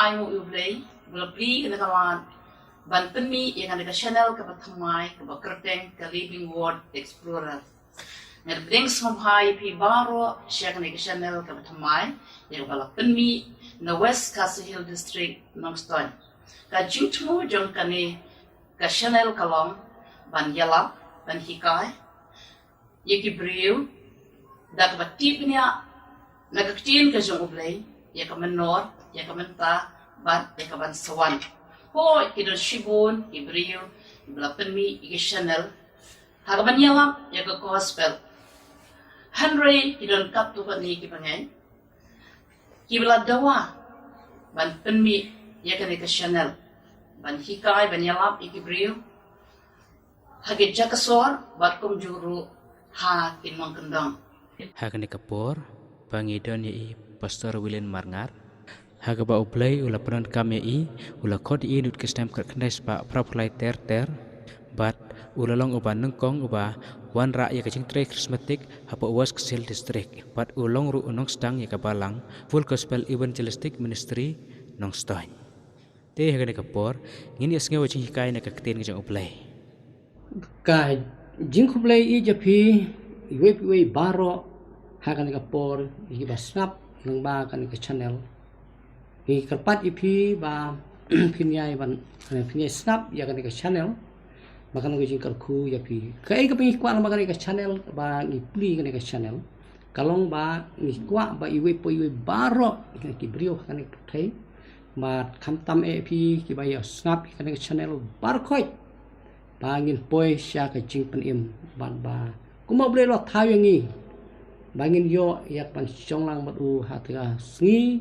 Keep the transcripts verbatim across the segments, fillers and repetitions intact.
Ai nguh ïa U Blei ba la plie kane ka lad ban pynmih ïa kane ka channel kaba thymmai kaba kyrteng ka Living Word Explorer. Nga da pdiang sngewbha ïa phi baroh sha kane ka channel kaba thymmai ïa kaba la pynmih na West Khasi Hills District, Nongstoiñ. Ka jingthmu jong kane ka channel ka long ban ïalap, ban hikai ïa ki briew da kaba tip bniah na ka ktien ka jong U Blei, ïa ka mynnor, ïa ka mynta bad ïa ka ban sa wan. Hooid, ki don shibun ki briew kiba la pynmih ïa ki channel ha kaban ïalap ïa ka gospel. Hynrei ki don katto katne ki bangeit kiba la dawa ban pynmih ïa kane ka channel ban hikai, ban ïalap ïa ki briew ha ki jaka sor bad kumjuh ruh ha ki nongkyndong. Ha kane ka por ba ngi don ïa i Pastor William Marngar, ha kaba U Blei u la pyndonkam ïa i, u la khot ïa i nud ki snem khatkhyndai spah phra phew lai ter ter, bad u la long uba nyngkong uba wanrah ïa ka jingtrei charismatic hapoh West Khasi Hills District, bad u long ruh u nongsdang ïa ka balang Full Gospel Evangelistic Ministry, Nongstoiñ. Te ha kane ka por ngin ïa sngew ïa ka jinghikai na ka ktien ka jong U Blei. Ka jingkhublei ïa phi iwei pa iwei baroh ha kane ka por, ïa kiba sngap lyngba kane ka channel. Ngi kyrpad ïa phi ba phin ïai ban, phin ïai sngap ïa kane ka channel, ba kan long ka jingkyrkhu ïa phi. Kaei kaba ngi kwah lyngba kane ka channel, ba ngi plie kane ka channel, ka long ba ngi kwah ba iwei pa iwei baroh ki briew ha kane ka pyrthei, bad khamtam eh phi kiba ïa sngap ïa kane ka channel baroh khoit, ba ngin poi sha ka jingpynim bad ba kumba U Blei u la thaw ïa ngi ba ngin ïoh ïa ka ban shong lang bad u ha kata ka sngi,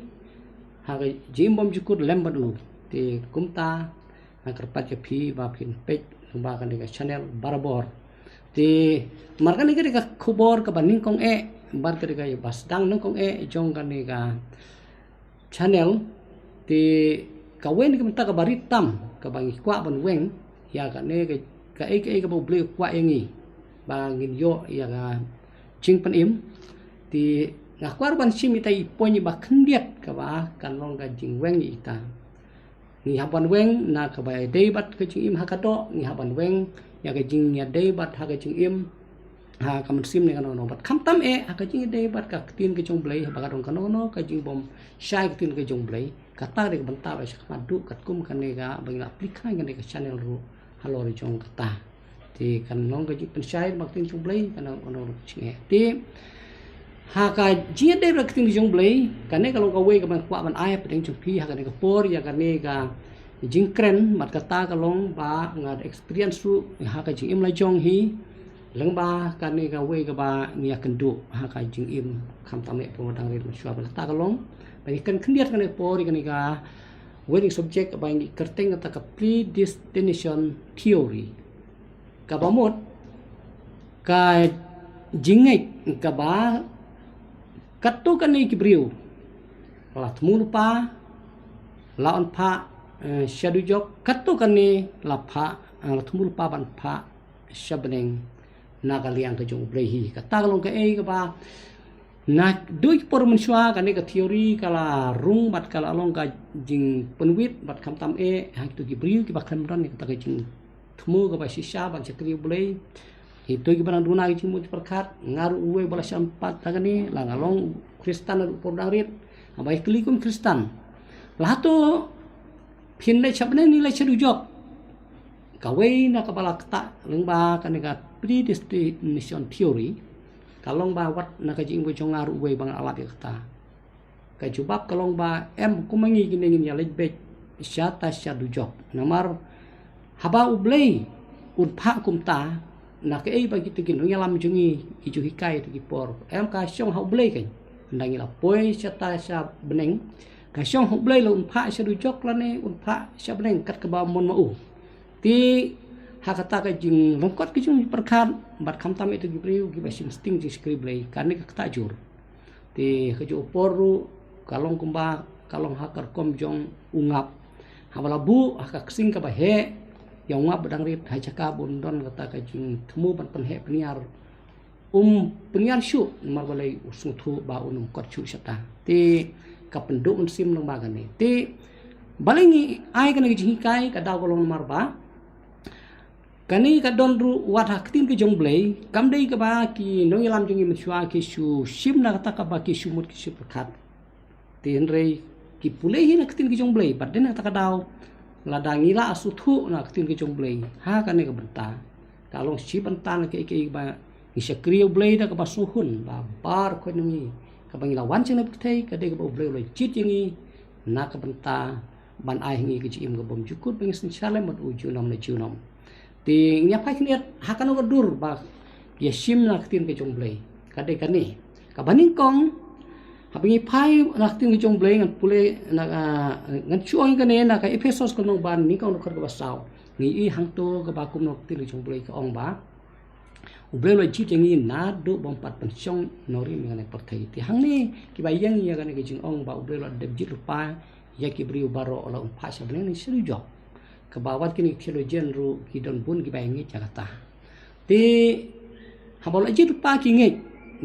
ha ka jingim bymjukut lem bad u. Te kumta nga kyrpad ïa phi ba phin peit lyngba kane ka channel barabor. Te namar kane ka dei ka khubor kaba nyngkong eh bad ka dei kaba sdang nyngkong eh jong kane ka channel, te kawei na ki bynta kaba rit tam kaba ngi kwah ban weng ïa kane ka, kaei kaei kaba U Blei u kwah ïa ngi ba ngin ïoh ïa ka jingpynim. Te nga kwah ban shim ïa ita i point ba khyndiat kaba kan long ka jingweng ïa ita. Ngi hap ban weng na kaba ïadei bad ka jingim ha ka doh, ngi hap ban weng ïa ka jingïadei bad ha ka jingim ha ka mynsiem ne kano kano. Bad khamtam eh ha ka jingïadei bad ka ktien ka jong U Blei, haba ka don kano kano ka jingbym shai ka ktien ka jong U Blei, kata ka dei ka bynta ba sha khmat duh katkum kane kaba ngi la plie kane ka channel ruh halor jong kata. Te kan long ka jingpynshai ba ka ktien jong U Blei kan long, long ka jingeh. Te ha ka jingïadei bad ka ktien jong U Blei, kane ka long kawei kaba nga kwah ban ai hapdeng jong phi ha kane ka por ïa kane ka jingkren, bad kata ka long ba nga da experience ruh ha ka jingim la jong hi lyngba kane kawei kaba ngi ïakynduh ha ka jingim, khamtam eh pynban dang rit mynshuwa. Bad kata ka long ba ngi kren khyndiat kane ka por ïa kane kawei ka subject ba ngi kyrteng kata ka predestination theory. Kaba mut ka jingngeit kaba katto katne ki briew la thmu lypa, la wan phah, eh, sha dujok, katto katne la phah, eh, la thmu lypa ban phah sha bneng na ka liang ka jong U Blei hi. Kata ka long kaei kaba naduh ki por mynshuwa kane ka theory ka la rung bad ka la long ka jingpynwit, bad khamtam eh ha kito ki briew kiba khlem don ïa kata ka jingthmu kaba shisha ban shakri U Blei. Kito kiba nang duna ki jingmut jingpyrkhat, nga ruh uwei ba la shah pat ha kane, la nga long Khristan naduh por dang rit, haba ïakylli kum Khristan. Hato phin leit sha bneng ne leit sha dujok? Kawei na kaba la ktah lyngba kane ka predestination theory ka long ba wat na ka jingim ka jong nga ruh uwei ba nga la lap ïa kata. Ka jubab ka long ba em, kum ma ngi kine ngin ïa leit beit shata sha dujok. Namar haba U Blei un phah kumta, na kaei ba kito ki nongïalam jong ngi ki ju hikai ha kito ki por? Em, ka shong ha U Blei kan. Ynda ngi la poi shata sha bneng, ka shong ha U Blei, la un phah sha dujok lane un phah sha bneng, kat kaba mon ma u. Te ha kata ka jinglyngkot ka jingpyrkhat bad khamtam eh kito ki briew kiba shim sting jingshakri Blei, kane ka ktah jur. Te ka juh u por ruh ka long kumba ka long ha ka rukom jong u ngap. Haba la buh ha ka ksing kaba heh ïa u ngap ba dang rit, ha jaka ba un don kata ka jingthmu ban pynheh pynïar, um pynïar shuh, namar balei? U sngewthuh ba un ym kot shuh shata. Te ka pynduh mynsiem lyngba kane. Te Balei ngi ai kane ka jinghikai? Ka daw ka long namar ba kane ka don ruh wat ha ka ktien ka jong U Blei, kam dei kaba ki nongïalam jong ngi mynshuwa ki shu shim na kata kaba ki shu mut ki shu pyrkhat. Te hynrei ki pule hi na ka ktien ka jong U Blei, bad dei na kata ka daw lada ngi la sngewthuh na ka ktien ka jong U Blei ha kane ka bynta, ka long shi bynta na kiei kiei ba ngi shakri ïa U Blei da kaba sngewhun ba baroh khoit ngi, kaba ngi la wan sha kane ka pyrthei ka dei kaba U Blei u la jied ïa ngi na ka bynta ban ai ha ngi ka jingim ka bymjukut ba ngin synshar lem bad u junom na junom. Te ngi ïa phai khyndiat ha kano ka dur ba ïa shim na ka ktien ka jong U Blei, ka dei kane. Kaba nyngkong, haba ngi phai na ka ktien ka jong U Blei, ngan pule na, ah, ngan shu ong ïa kane na ka Ephesos ka lynnong ba nyngkong, dkhot kaba saw. Ngi i hangto kaba kumno ka ktien ka jong U Blei ka ong ba U Blei u la jied ïa ngi naduh bym pat pynshong nongrim ïa kane ka pyrthei. Te hangne kiba ïeng ïa kane ka jingong ba U Blei u la dep jied lypa ïa ki briew baroh, u la un phah sha bneng ne sha dujok. Kaba wat kine ki theologian ruh ki don bun kiba ïa ngeit ïa kata. Te haba u la jied lypa ki ngeit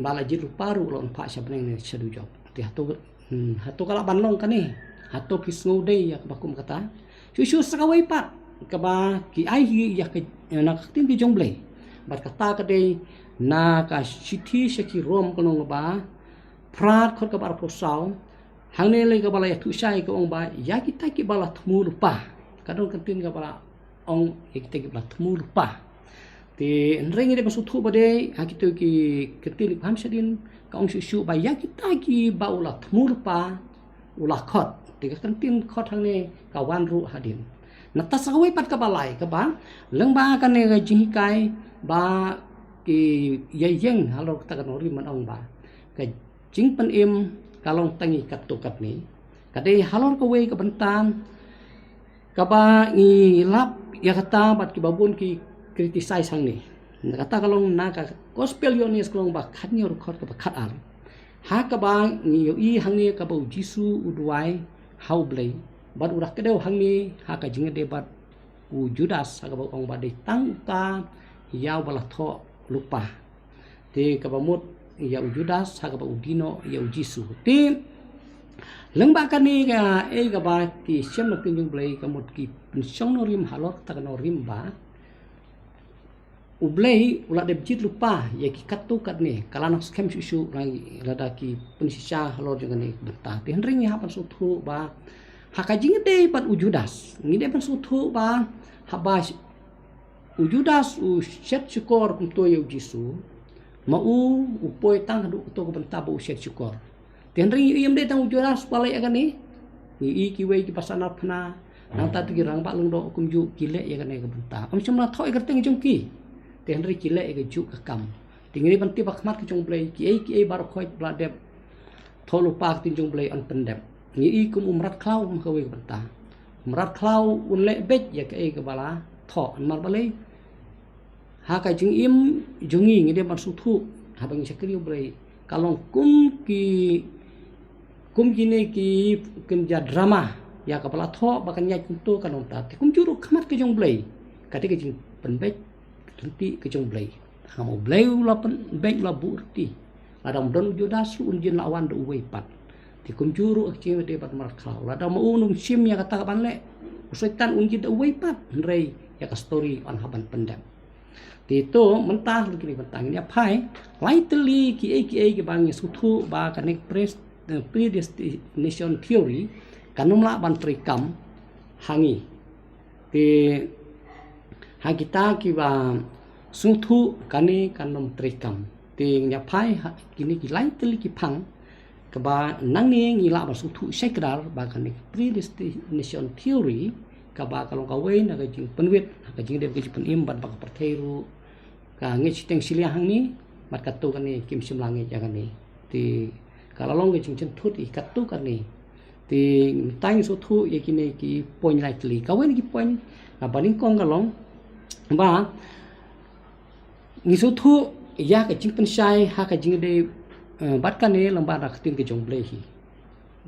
ba la jied lypa ruh u la un phah sha bneng ne sha dujok. Te hato Hmm, hato ka lah ban long kane? Hato ki sngew dei ïa kaba kum kata? Shuh shuh sa kawei pat kaba ki ai hi ïa ka, na ka ktien ka jong U Blei. Bad kata ka dei na ka shithi sha ki Rom ka lynnong ba phra, dkhot kaba arphew saw. Hangne lei kaba la ïathuh shai ka ong ba ïa kita kiba la thmu lypa. Ka don ka ktien kaba la ong ïa kita kiba la thmu lypa. Te hynrei ngi dei ban sngewthuh ba dei ha kito ki ktien ki pham shadien ka ong shuh shuh ba ïa kita kiba u la thmu lypa u la khot. Te ka ktien khot hangne ka wan ruh hadien. Nangta sa kawei pat kaba lai kaba lyngba kane ka jinghikai ba ki ïa ïeng halor kata ka nongrim, ban ong ba ka jingpynim ka long tang ïa katto katne. Ka dei halor kawei ka bynta kaba ngi lap ïa kata bad kiba bun ki criticize hangne. Na kata ka long na ka Gospel Ïoannis ka lynnong ba khathynñiew, dkhot kaba khatar. Ha kaba ngi ïohi hangne kaba U Jisu u duwai ha U Blei bad u da kdew hangne ha ka jingïadei bad u Judas, ha kaba u ong ba dei tang uta ïa uba la thoh lypa. Te kaba mut ïa u Judas ha kaba u die noh ïa U Jisu. Te lyngba kane kaei kaba ki shem na ka ktien jong U Blei, ka mut ki pynshong nongrim halor kata ka nongrim ba U Blei u la dep jied lypa ïa ki katto katne, ka la nang skhem shuh shuh lada ki pynshisha halor jong kane ka bynta. Te hynrei ngi hap ban sngewthuh ba ha ka jingïadei bad u Judas, ngi dei ban sngewthuh ba haba u Judas u shet shukor kumto ïa U Jisu, ma u u poi tang haduh kato ka bynta ba u shet shukor. Te hynrei ngi ïohi ym dei tang u Judas ba leh ïa kane. Ngi ïohi kiwei kiba sah narphna, nangta ki rangbah lyngdoh kumjuh ki leh ïa kane ka bynta. Ym shym la thoh ïa ka kyrteng jong ki. Te hynrei ki leh ïa kajuh ka kam. Te ngi dei ban tip ha khmat ka jong U Blei kiei kiei baroh khoit ba la dep thoh lypa ka ktien jong U Blei yn pyndep. Ngi ïohi kum u mrad khlaw kum ha kawei ka bynta. U mrad khlaw un leh beit ïa kaei kaba la thoh, namar balei? Ha ka jingim jong ngi ngi dei ban sngewthuh haba ngi shakri U Blei, ka long kum ki, kum kine ki kynja drama ïa kaba la thoh ba kan ïaid kumto kan ym ta. Te kumjuh ruh khmat ka jong U Blei ka dei ka jingpynbeit rynti ka jong U Blei. Haba U Blei u la pynbeit, u la buh rynti, lada ym don u Judas ruh un jin la wan da uwei pat. Te kumjuh ruh ka jingïadei bad mrad khlaw, lada ma u un ym shim ïa kata ka ban leh, u Soitan un jin da uwei pat. Hynrei ïa ka story yn hap ban pyndep. Te to mynta ha kine ki bynta ngin ïa phai lai tylli kiei kiei kiba ngi sngewthuh ba kane ka pres-, eh, predestination theory kan ym lah ban treikam ha ngi. Te ha kita kiba sngewthuh kane kan ym treikam. Te ngin ïa phai ha kine ki lai tylli ki phang kaba nangne ngi lah ban sngewthuh shai kdar ba kane ka predestination theory kaba ka long kawei na ka jingpynwit ha ka jingdei ka jingpynim bad ba ka pyrthei ruh ka ngeit shiteng shiliang hangne, bad katto katne kim shym la ngeit ïa kane. Te ka la long ka jingshynthut ïa katto katne. Te mynta ngin sngewthuh ïa kine ki point lai tylli. Kawei na ki point kaba nyngkong ka long ba ngi sngewthuh ïa ka jingpynshai ha ka jingdei, eh, bad kane lyngba na ka ktien ka jong U Blei hi.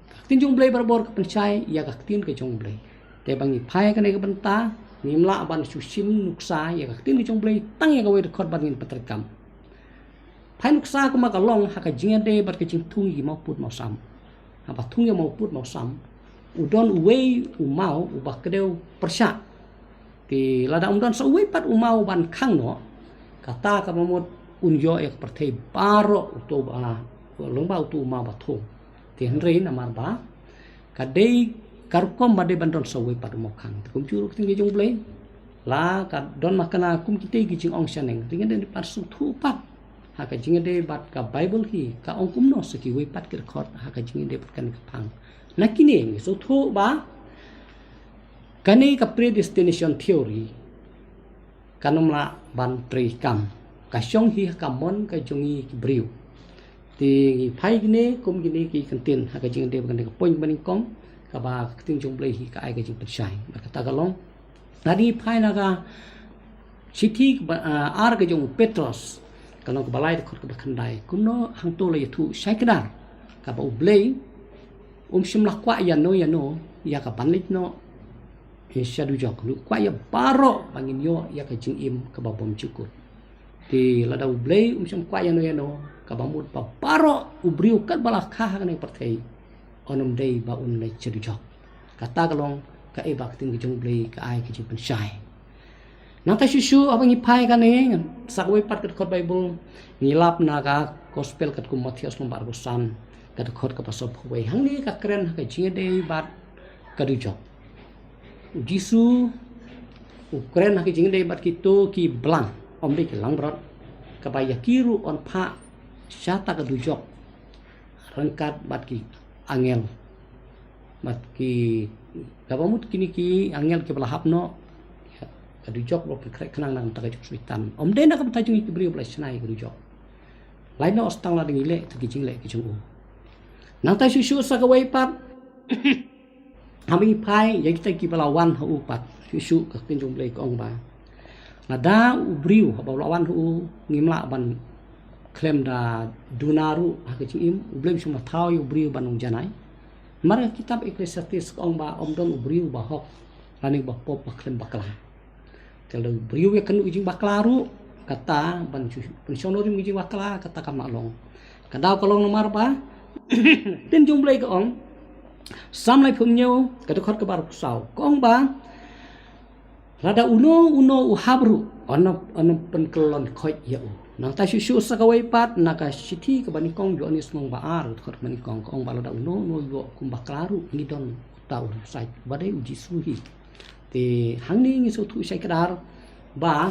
Ka ktien jong U Blei barabor ka pynshai ïa ka ktien ka jong U Blei. Te ba ngi phai kane ka bynta ngim lah ban shu shim nuksa ïa ka ktien ka jong U Blei tang ïa kawei dkhot bad ngin pyntreikam. Phai nuksa kumba ka long ha ka jingïadei bad ka jingthung ïa ki mawpud mawsam. Haba thung ïa mawpud mawsam, U don uwei u maw uba kdew pyrshah. Te lada um don sa uwei pat u maw ban khang noh, kata kaba mut un ïoh ïa ka pyrthei baroh uto ba, lyngba uto u maw ba thung. Te hynrei namar ba ka dei ka rukom ba dei ban don sa uwei pat u maw khang. Te kumjuh ruh ka ktien ka jong U Blei, la ka don ma kane kum kitei ki jingong shaneng, te ngi dei ban sngewthuh pat ha ka jingïadei bad ka Baibl hi ka ong kumno sa kiwei pat ki dkhot ha ka jingïadei bad kane ka phang. Na kine ngi sngewthuh ba kane ka predestination theory kan ym lah ban treikam. Ka shong hi ha ka mon ka jong ngi ki briew. Te ngi phai kine kum kine ki kyntien ha ka jingïadei bad kane ka point ba nyngkong, kaba ka ktien jong U Blei hi ka ai ka jingpynshai. Bad kata ka long, lada ngi phai na ka shithi kaba, ah, ar ka jong u Petros, ka lynnong kaba lai, dkhot kaba khyndai, kumno hangto la ïathuh shai kdar, kaba U Blei um shym la kwah ïano ïano ïa ka ban leit noh sha dujok, u kwah ïa baroh ba ngin ïoh ïa ka jingim kaba bymjukut. Te lada U Blei um shym kwah ïano ïano, kaba mut ba baroh u briew katba la kha ha kane ka pyrthei un ym dei ba un leit sha dujok. Kata ka long kaei ba ka ktien ka jong U Blei ka ai ka jingpynshai. Nangta shuh shuh haba ngi phai kane sa kawei pat ka dkhot Baibl, ngi lap na ka Gospel katkum u Mathaios lynnong ba arphew san, ka dkhot kaba sawphew wei. Hangne ka kren ha ka jingïadei bad ka dujok. U Jisu u kren ha ka jingïadei bad kito ki blang, ym dei ki langbrot, kaba ïa ki ruh yn phah sha kata ka dujok ryngkat bad ki angel. Bad ki, kaba mut kine ki angel kiba la hap noh, ïa ka dujok, ba pynkhreh khnang na ka bynta ka jong u Soitan. Ym dei na ka bynta jong ngi ki briew ba la shna ïa ka dujok. Lait noh sa tang lada ngi leh ïa ki jingleh ki jong u. Nangta shuh shuh sa kawei pat, haba ngi phai ïa kita kiba la wan ha u pat, shuh shuh ka ktien jong U Blei ka ong ba lada u briew haba u la wan ha u, ngim lah ban khlem da duna ruh ha ka jingim. U Blei um shym la thaw ïa u briew ban long janai. Namar ka kitab Ecclesiastes ka ong ba ym don u briew ba hok lane ba pop ba khlem bakla. Te lada u briew u ïakynduh ka jingbakla ruh, kata ban shu, ban shong noh jong ka jingbakla, kata kam lah long. Ka daw ka long namar ba ka ktien jong U Blei ka ong, Salm laiphew hynñiew, ka dkhot kaba arphew saw, ka ong ba lada uno uno u hap ruh, yn ym, yn ym pynkyllon khoit ïa u. Nangta shuh shuh sa kawei pat, na ka shithi kaba nyngkong Ïoannis lynnong ba ar, dkhot kaba nyngkong, ka ong ba lada uno uno u ïoh kum bakla ruh, ngi don uta u riewsait, ba dei U Jisu hi. Te hangne ngi sngewthuh shai kdar ba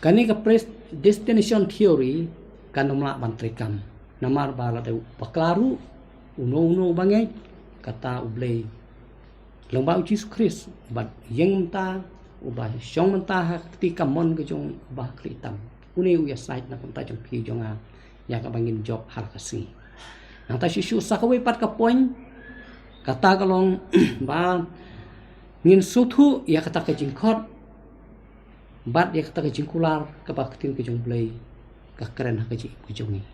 kane ka predestination theory kan ym lah ban treikam. Namar ba lada u bakla ruh, uno uno uba ngeit, kata U Blei lyngba U Jisu Khrist, uba ïeng mynta, uba shong mynta ha ka kti kamon ka jong u Kpa Kynrad tam, une u ïasaid na ka bynta jong phi jong nga, ïa kaba ngin jop ha la ka sngi. Nangta shuh shuh sa kawei pat ka point, kata ka long ba ngin sngewthuh ïa kata ka jingkhot bad ïa kata ka jingkular kaba ka ktien ka jong U Blei ka kren ha ka jingim ka jong ngi.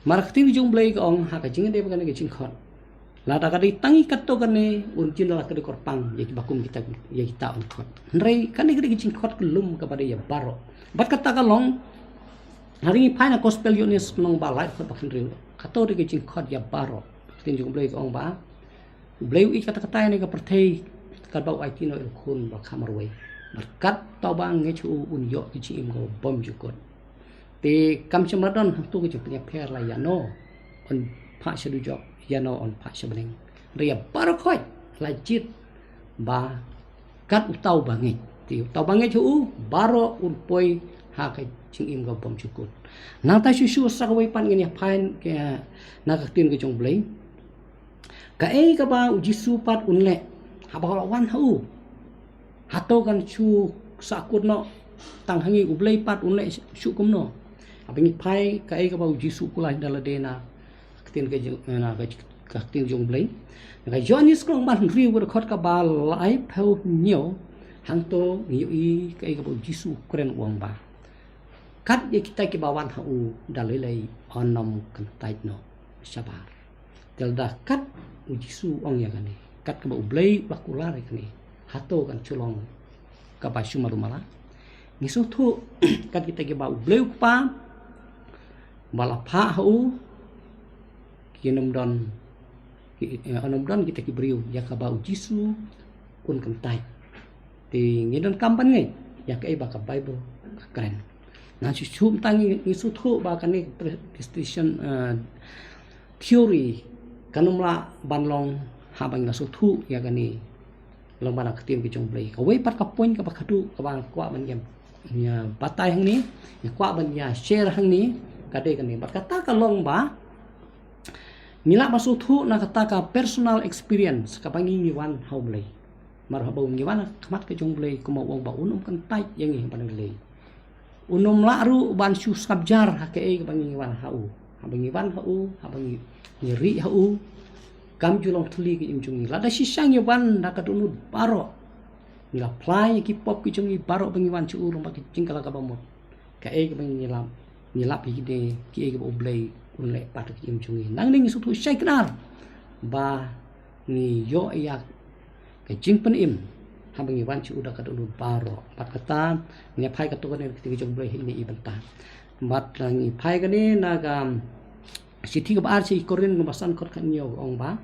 Namar ka ktien ka jong U Blei ka ong ha ka jingïadei bad kane ka jingkhot, lada ka dei tang ïa kato kane, un jin la ka dei kyrpang ïa kiba kum kita, ïa kita un khot. Hynrei kane ka dei ka jingkhot kyllum kaba dei ïa baroh. Bad kata ka long, lada ngi phai na Gospel Ïoannis lynnong ba lai, dkhot ba hynriew, kato dei ka jingkhot ïa baroh. Ka ktien jong U Blei ka ong ba U Blei u ïeit katta katta ïa kane ka pyrthei, katba u aiti noh ïa u Khun ba la kha marwei, bad kato uba ngeit ha u un ïoh ka jingim kaba bymjukut. Te kam shym la don hangto ka jingpynïapher la ïano yn phah sha dujok, ïano yn phah sha bneng. Hynrei ïa baroh khoit la jied ba kat uta uba ngeit. Te uta uba ngeit ha u, baroh un poi ha ka jingim kaba bymjukut. Nangta shuh shuh sa kawei pat ngin ïa phai na ka ktien ka jong U Blei. Kaei kaba U Jisu pat un leh haba u la wan ha u? Hato kan shu sahkut noh tang ha ngi? U Blei pat un leh shuh kumno? Haba ngi phai kaei kaba U Jisu u kular da lade na ka ktien ka jong, na ka, ka ktien jong U Blei. Na ka Ïoannis lynnong ba hynriew, ka dkhot kaba laiphew hynñiew, hangto ngi ïohi kaei kaba U Jisu u kren, u ong ba kat ïa kita kiba wan ha u da lei lei yn ym kyntait noh shabar. Te lada kat U Jisu u ong ïa kane, kat kaba U Blei u la kular ïa kane, hato kan shu long kaba shu malu mala? Ngi sngewthuh kat kita kiba U Blei u Kpa ba la phah ha u, ki nym don, ki, eh, nym don kita ki briew ïa kaba u Jisu un kyntait. Te ngi donkam ban ngeit ïa kaei ba ka Baibl ka kren. Nang shu shu mynta ngi, ngi sngewthuh ba kane predestination, eh, theory kan ym lah ban long haba ngi la sngewthuh ïa kane lyngba na ka ktien ka jong U Blei. Kawei pat ka point kaba khadduh kaba nga kwah ban ïa, ïa batai hangne, nga kwah ban ïa share hangne, ka dei kane. Bad kata ka long ba ngi lah ban sngewthuh na kata ka personal experience kaba ngi, ngi wan ha U Blei. Namar haba ngi wan ha khmat ka jong U Blei, kumba u ong ba un ym kyntait ïa ngi haba ngi leit. Un ym lah ruh ban shu sngap jar ha kaei kaba ngi wan ha u. Haba ngi wan ha u, haba ngi, ngi rieh ha u, kam ju long thylli ka jingim jong ngi. Lada shisha ngi wan da ka dohnud baroh, ngi la phla ïa ki pop ki jong ngi baroh ba ngi wan sha u lyngba ka jingkylla kaba mut. Kaei kaba ngi lap, ngi lap ïa kine kiei kiba U Blei un leh pat ha ka jingim jong ngi. Nangne ngi sngewthuh shai kdar ba ngi ïoh ïa ka jingpynim haba ngi wan sha u da ka dohnud baroh. Bad kata ngi phai katto katne ka ktien ka jong U Blei ha ine i bynta. Bad la ngi phai kane na ka shithi kaba ar sha ki Korinth kaba san, dkhot khathynñiew, ka ong ba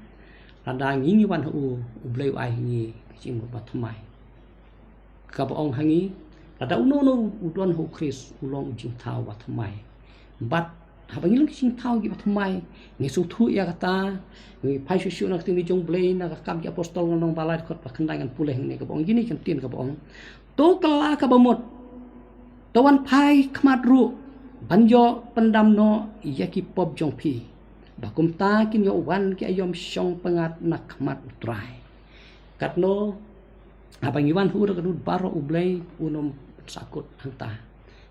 lada ngi, ngi wan ha u, U Blei u ai ha ngi ka jingmut bathymmai. Kaba ong ha ngi, lada uno uno u don ha u Khrist, u long u jingthaw bathymmai. Bad haba ngi long ki jingthaw ki bathymmai, ngi sngewthuh ïa kata. Ngi phai shuh shuh na ka ktien ka jong U Blei, na ka Kam ki Apostol lynnong ba lai, dkhot ba khyndai, ngan pule hangne kaba ong kine ki kyntien kaba ong: To kylla kaba mut, to wan phai khmat ruh ban ïoh pyndam noh ïa ki pop jong phi, ba kumta kin ïoh wan ki aïom shong pyngngad na khmat U Trai. Katno, haba ngi wan ha u da ka dohnud baroh, U Blei un ym pynsahkut hangta.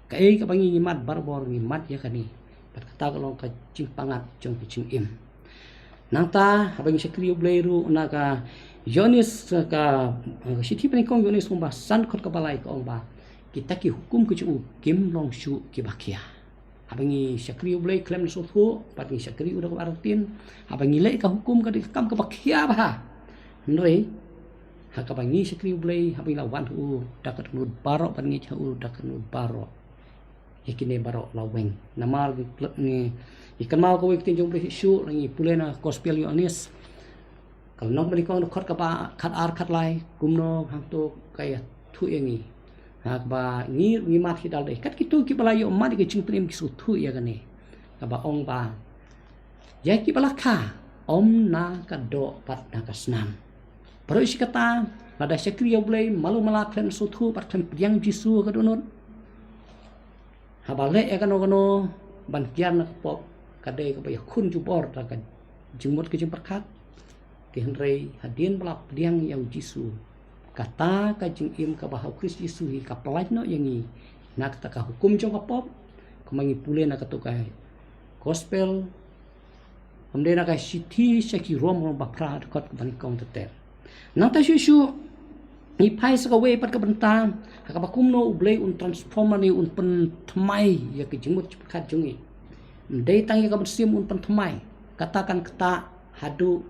Kaei kaba ngi, ngi mad barabor, ngi mad ïa kane. Bad kata ka long ka jingpyngngad jong ka jingim. Nangta haba ngi shakri U Blei ruh, na ka Ïoannis, ka, ka shithi banyngkong Ïoannis lynnong ba san, dkhot kaba lai, ka ong ba kita ki hukum ka jong u kim long shuh kiba khia. Haba ngi shakri U Blei khlem da sngewthuh, bad ngi shakri u da kaba ar ktien, haba ngi leh ka hukum, ka dei ka kam kaba khia bha. Hynrei ha kaba ngi shakri U Blei, haba ngi la wan ha u da ka dohnud baroh, bad ngi ngeit ha u da ka dohnud baroh, ïa kine baroh la weng. Namar ngi, ngi, ngi kynmaw kawei ka ktien jong U Blei shuh shuh, la ngi pule na Gospel Ïoannis, ka lynnong banyngkong, dkhot kaba khatar khatlai: Kumno hangto ka ïathuh ïa ngi, ha kaba ngi, ngi mad hi da lade, kat kito kiba la ïoh mad ïa ka jingpynim ki sngewthuh ïa kane, kaba ong ba ïa kiba la kha, ym na ka doh bad na ka snam. Baroh shi katta, lada shakri ïa U Blei malu mala, khlem sngewthuh bad khlem pdiang Jisu ha ka dohnud, haba leh ïa kano kano ban kiar na ka pop, ka dei kaba ïakhun jubor da ka jingmut ka jingpyrkhat. Te hynrei hadien ba la pdiang ïa u Jisu, kata ka jingim kaba ha u Khrist Jisu hi ka pyllait noh ïa ngi na kata ka hukum jong ka pop, kumba ngi pule na kato ka Gospel, ym dei, na ka shithi sha ki Rom, lynnong ba phra, dkhot kaba nyngkong te ter. Nangta shuh shuh ngi phai sa kawei pat ka bynta ha kaba kumno U Blei un transform ne un pynthymmai ïa ka jingmut jingpyrkhat jong ngi. Ym dei tang ïa ka mynsiem un pynthymmai, kata kan ktah haduh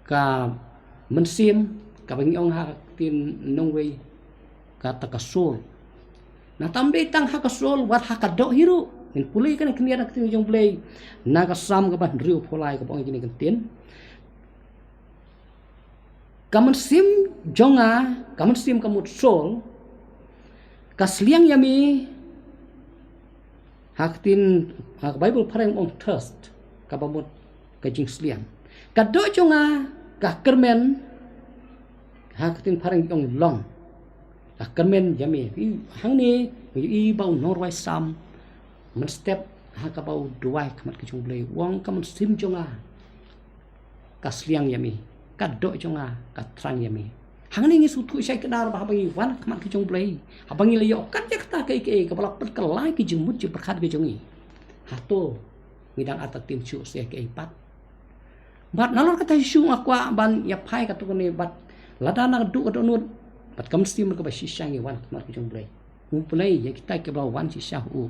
ka mynsiem, kaba ngi ong ha ka ktien nongwei kata ka soul. Nangta ym dei tang ha ka soul, wat ha ka doh hi ruh. Ngin pule kane khyndiat na ka ktien jong U Blei na ka Salm kaba hynriewphew lai, kaba ong ïa kine ki kyntien: Ka mynsiem jong nga, ka mynsiem ka mut soul, ka sliang ïa me. Ha ka ktien, ha ka Baibl phareng ong thirst, kaba mut ka jingsliang. Ka doh jong nga ka kyrmen, ha ka ktien phareng ong long, ka kyrmen ïa me. Hangne ngi ïohi ba u nongrwai Salm mynstep ha kaba u duwai khmat ka jong U Blei, u ong: Ka mynsiem jong nga ka sliang ïa me, ka doh jong nga ka thrang ïa me. Hangne ngi sngewthuh shai kdar ba haba ngi wan khmat ka jong U Blei, haba ngi la ïoh kat ïa kata kaei kaei kaba la pynkylla ïa ka jingmut jingpyrkhat ka jong ngi, hato ngi dang artatien shuh sha kaei pat? Bad nalor kata shuh nga kwah ban ïa phai katto katne, bad lada naduh ka dohnud bad ka mynsiem kaba shisha ngi wan khmat ka jong U Blei, U Blei ïa kita kiba la wan shisha ha u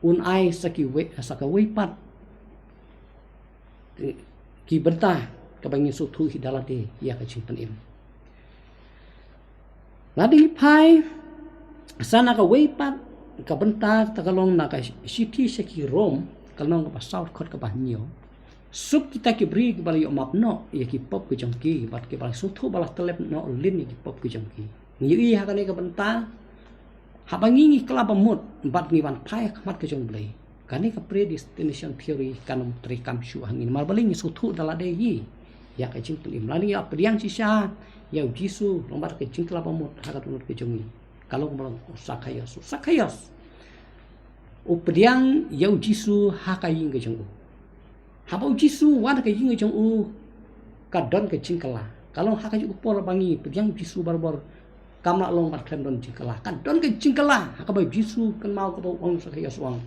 un ai sa kiwei, sa kawei pat, eh, ki bynta kaba ngin sngewthuh hi da lade ïa ka jingpynim. Lada ngi phai sa na kawei pat ka bynta, kata ka long na ka shithi sha ki Rom, Ka lynnong kaba saw, dkhot kaba hynñiew. Suk kita ki briew kiba la ïoh map noh ïa ki pop ki jong ki, bad kiba la sngewthuh ba la tyllep noh lin ïa ki pop ki jong ki. Ngi ïohi ha kane ka bynta, haba ngi ngi kylla bamut bad ngi wan phai ha khmat ka jong U Blei, kane ka predestination theory kan ym treikam shuh ha ngi, namar balei? Ngi sngewthuh da lade hi ïa ka jingpynim. Lada ngi ïa pdiang shisha ïa U Jisu lyngba ka jingkylla bamut ha ka dohnud ka jong ngi, ka long kumba long u Sakhaios. U Sakhaios u pdiang ïa U Jisu ha ka ïing ka jong u. Haba U Jisu u wan ha ka ïing ka jong u, ka don ka jingkylla. Ka long ha kajuh ka por ba ngi pdiang U Jisu barabor, kam lah long ban khlem don jingkylla. Ka don ka jingkylla ha kaba U Jisu u kynmaw, kaba u ong, Sakhaios, u ong,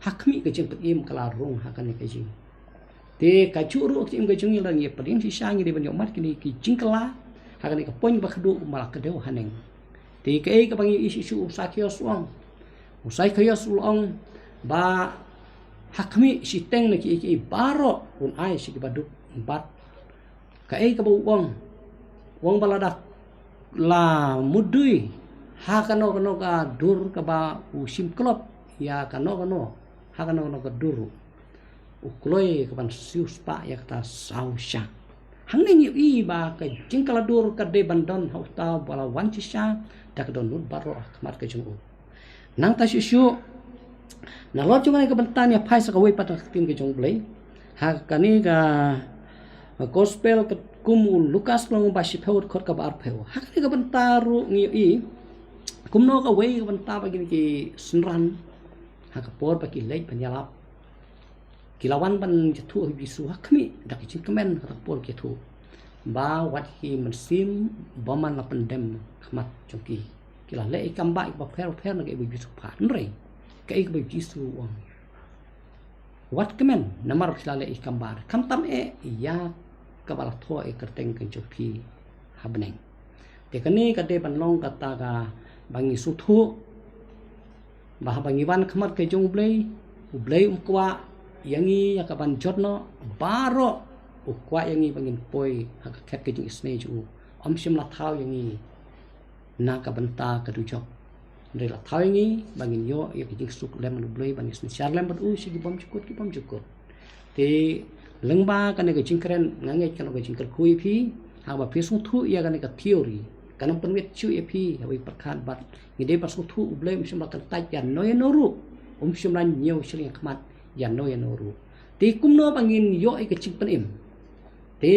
ha khmih, ka jingpynim ka la rung ha kane ka ïing. Te kajuh ruh ka jingim ka jong ngi, lada ngi pdiang shisha, ngi dei ban ïohmad kine ki jingkylla ha kane ka point ba khatduh, ba la kdew haneng. Te kaei kaba ngi ïohi shuh shuh, u Sakhaios u ong, u Sakhaios u la ong ba ha khmih, shiteng na kiei kiei baroh un ai sha ki baduk. Bad kaei kaba u ong? U ong ba lada la mudui ha kano kano ka dur kaba u shim klop ïa kano kano, ha kano kano ka dur, u kloi ka ban siew spah ïa kata saw shah. Hangne ngi ïohi ba ka jingkylla dur ka dei ban don ha uta uba la wan shisha da ka dohnud baroh ha khmat ka jong u. Nangta shuh shuh, nalor jong kane ka bynta, ngi phai sa kawei pat ka ktien ka jong U Blei, ha kane ka Gospel katkum u Lukas, lynnong ba shiphew, dkhot kaba arphew. Ha kane ka bynta ruh ngi ïohi kumno kawei ka bynta ba kine ki synran, ha ka por ba ki leit ban ïalap, ki la wan ban ïathuh ha U Jisu ha khmih da ka jingkmen, ha ka por ki ïathuh ba wat ki mynsiem bymman la pyndem khmat jong ki. Ki la leh ïa ki kambah kiba pher pher na kaei ba U Jisu u phah. Hynrei kaei kaba U Jisu u ong? Wat kmen, namar ba phi la leh ïa ki kambah, khamtam eh ïa kaba la thoh ïa ka kyrteng ka jong phi ha bneng. Te kane ka dei ban long kata kaba ngi sngewthuh ba haba ngi wan khmat ka jong U Blei, U Blei um kwah ïa ngi ïa ka ban jot noh baroh. U kwah ïa ngi ba ngin poi ha ka khet ka jingisynei jong u. Um shym la thaw ïa ngi na ka bynta ka dujok, hynrei la thaw ïa ngi ba ngin ïoh ïa ka jingsuk lem bad U Blei, ba ngin synshar lem bad u sha ki bymjukut ki bymjukut. Te lyngba kane ka jingkren, nga ngeit kan long ka jingkyrkhu ïa phi, haba phi sngewthuh ïa kane ka theory, kan ym pynwit shuh ïa phi ha kawei pat khat. Bad ngi dei ban sngewthuh, U Blei um shym la kyntait ïano ïano ruh, um shym la ñiew shiliang khmat ïano ïano ruh. Te kumno ba ngin ïoh ïa ka jingpynim? Te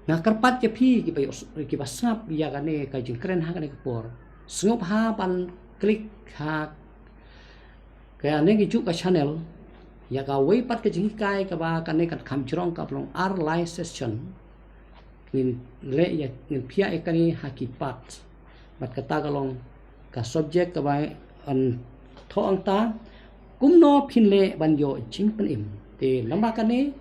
nga kyrpad ïa phi kiba ïoh, kiba sngap ïa kane ka jingkren ha kane ka por, sngewbha ban click ha kane kajuh ka channel ïa kawei pat ka jinghikai kaba kane kan kham jrong, kaba long ar lai session. Ngin leh ïa, ngin phiah ïa kane ha ki part. Bad kata ka long ka subject kaba yn thoh hangta, kumno phin leh ban ïoh jingpynim. Te lyngba kane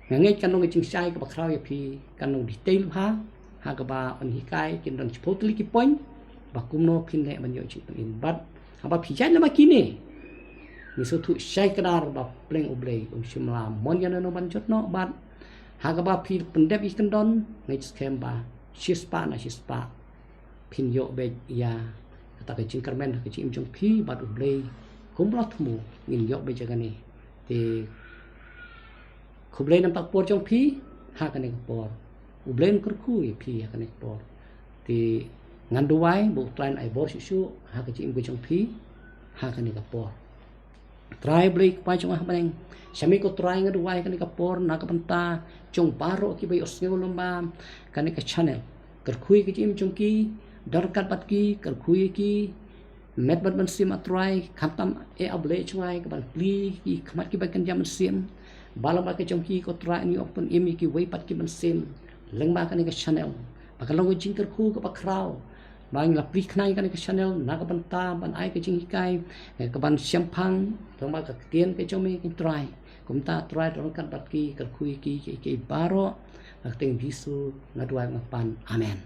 nga ngeit kan long ka jingshai kaba khraw ïa phi, kan long detail bha, ha kaba yn hikai, kin don shiphew tylli ki point ba kumno phin leh ban ïoh jingpynim. Bad haba phi jait lyngba kine, ngi sngewthuh shai kdar ba pleng U Blei um shym la mon ïano ïano ban jot noh. Bad ha kaba phi pyndep ïa ki kyndon, nga ngeit skhem ba shispah na shispah phin ïoh beit ïa kata ka jingkyrmen ha ka jingim jong phi bad U Blei. Kumba la thmu ngin ïoh beit ïa kane. Te khublei namar ka por jong phi ha kane ka por. U Blei un kyrkhu ïa phi ha kane ka por. Te ngan duwai ba U Trai un ai bor shuh shuh ha ka jingim ka jong phi ha kane ka por. Trai Blei Kpa jong nga ha bneng, shane ko Trai nga duwai kane ka por na ka bynta jong baroh kiba ïohsngew lyngba kane ka channel. Kyrkhu ïa ka jingim jong ki, don ryngkat bad ki, kyrkhu ïa ki met bad mynsiem, A Trai. Khamtam eh, A Blei jong nga, ka ban plie ïa ki khmat kiba kynja mynsiem, ba lyngba ka jong ki ko Trai yn ïoh pynim ïa kiwei pat ki mynsiem lyngba kane ka channel. Ba kan long ka jingkyrkhu kaba khraw ba ngi la plie khnang ïa kane ka channel na ka bynta ban ai ka jinghikai, eh, ka ban shemphang lyngba ka ktien ka jong me, ko Trai. Kumta Trai, don ryngkat bad ki, kyrkhu ïa ki, ki, ki baroh. Ha ka kyrteng Jisu nga duwai, nga pan. Amen.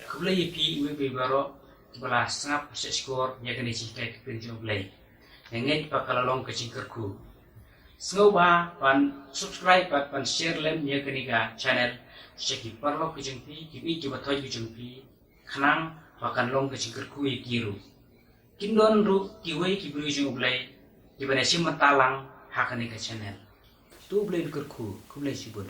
Khublei ïa phi iwei pa iwei baroh kiba la sngap ha shkor ïa kane ka jinghikai ka ktien jong U Blei. Nga ngeit ba ka la long ka jingkyrkhu. Sngewbha ban subscribe bad ban share lem ïa kane ka channel sha ki paralok ka jong phi, ki baieit ki bathoit ka jong phi, khnang ba kan long ka jingkyrkhu ïa ki ruh. Kin don ruh kiwei ki briew jong U Blei kiba na shim bynta lang ha kane ka channel. To U Blei un kyrkhu, khublei shibun.